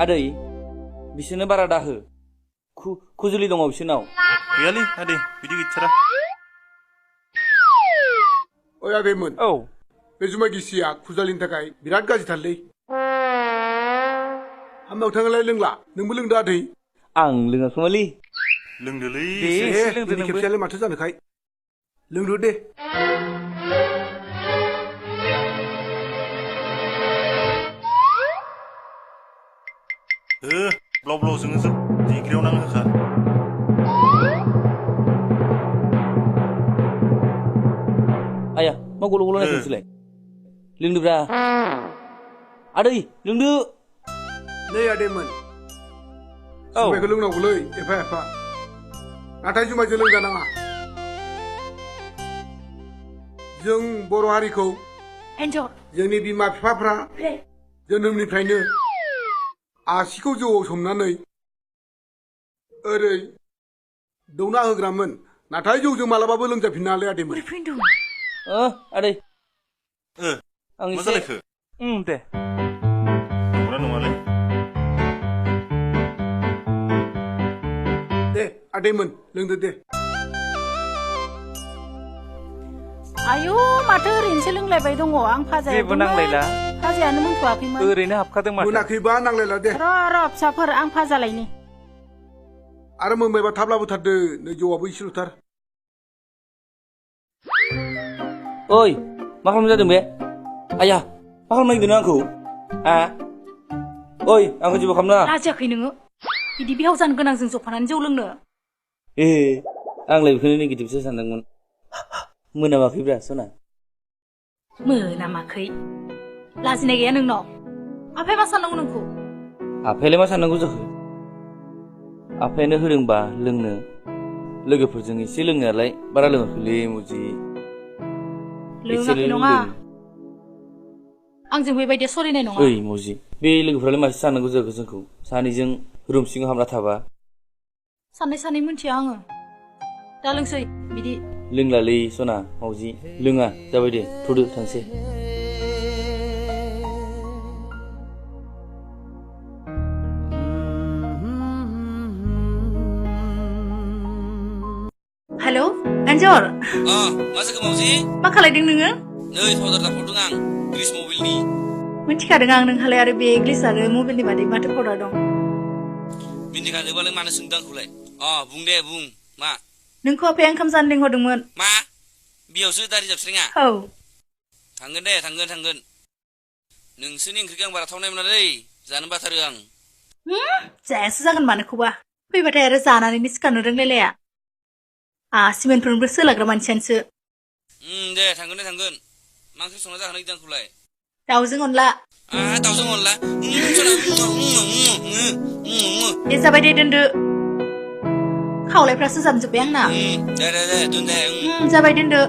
Aदै, बिसोरनो बारा दाहो. खुजुलि दङ बिसोरनाव. गैयालै आदै बिदि गैथारा. ओइ आदैमोन. औ. बे जुमाय गिसिया खुजालिनि थाखाय बिराद गाज्रिथारलै. हामायाव थाङालाय लोंला. नोंबो लोंदो आदै. आं लोङाखैमोनलै. लोंदोलै दे एसे. लोंदो दिनै नोंबो. खेबसेयालाय माथो जानोखाय. लोंदो दे. ब्लाव ब्लाव जोङो जोब दिग्रियाव नांहोखा. आया मा गल' गल' नायखो नोंसोरलाय? लोंदोब्रा. आदै लोंदो. नै आदैमोन. औ. जुमायखौ लोंनांगौलै एफा एफा. नाथाय जुमायजों लोंजानाङा. जों बर' हारिखौ जोंनि बिमा बिफाफ्रा जोनोमनिफ्रायनो आसिखौ जौआव सोमनानै ओरै दौना होग्रामोन. नाथाय जौजों मालाबाबो लोंजाफिननाङालै आदैमोन. आदै. आं मा एसे. जालायखो? दे. नंगौना नङालै? दे आदैमोन लोंदो दे. आयु माथो ओरैनोसो लोंलायबाय दङ आं फाजा जेबो नांलायला. फाजायानो मोनथ'वाखैमोन. ओरैनो हाबखादों माथो. मोनाखैबा नांलायला दे. र' फिसाफोर आं फाजालायनि. आरो मोनबायबा थाब लाबोथारदो. नै जौआबो इसेल'थार. ओइ मा खालामनाय जादों बे? आया मा खालामनो नागिरदों नों आंखौ? ओइ आंखौ जेबो खालामनाङा. लाजियाखै नोङो? बिदि बिहाव जानो गोनां जों जफानानै जौ लोंनो? आंलाय बेखौनो नेगेटिभसो सानदोंमोन. मोनामाखैब्रा सना? मोनामाखै? लाजिनाय गैया नोंनाव? आफाया मा साननांगौ नोंखौ? आफायालाय मा साननांगौ जाखो? आफायानो होदोंबा लोंनो. लोगोफोरजों एसे लोंनायालाय बारा लोङाखैलै मुजि. लोङाखै नङा. आंजों बेबायदि सलिनाय नङा. ओइ मुजि बे लोगोफ्रालाय मासे साननांगौ जाखो जोंखौ? सानैजों रुम सिङाव हाबना थाबा. सानै मोनथिया आङो. दा लोंसै बिदि. लोंलालै सना मावजि लोङा जाबाय दे थ'दो थांसै. हेल' एन्जर। मा जाखो मावजि? मा खालायदों नोङो? नै पाउडार दाफावदों आं ग्लिस मबाइलनि. मिथिखादों आं नोंहालाय आरो बे ग्लिस आरो मबाइलनि बादै माथो पाउडार दं? मिथिखादोंबालाय मानो सोंदों आंखौलाय? बुं दे बुं मा? नोंखौ आफाया ओंखाम जानो लिंहरदोंमोन। मा? बेयावसो दारि जाबस्रिङा? औ। थांगोन दे थांगोन. नोंसोरनि ओंख्रिखौ आं बारा थावनाय मोनालै जानो बाथारो आं. जायासो जागोन मानोखौबा। फैबाथाय आरो जानानैनो सिखारनो रोंलायलाया। सिमेन्टफोरनोबो सोलाग्रा मानसियानोसो। दे थांगोन दे. मा ओंख्रि संना जाहोनो नागिरदों आंखौलाय? दाउजों अनला। दाउजों अनला? दे जाबाय दे दोनदो। खावलायफ्रासो जामजोब्बाय आंना। दे दोन दे। जाबाय दोनदो।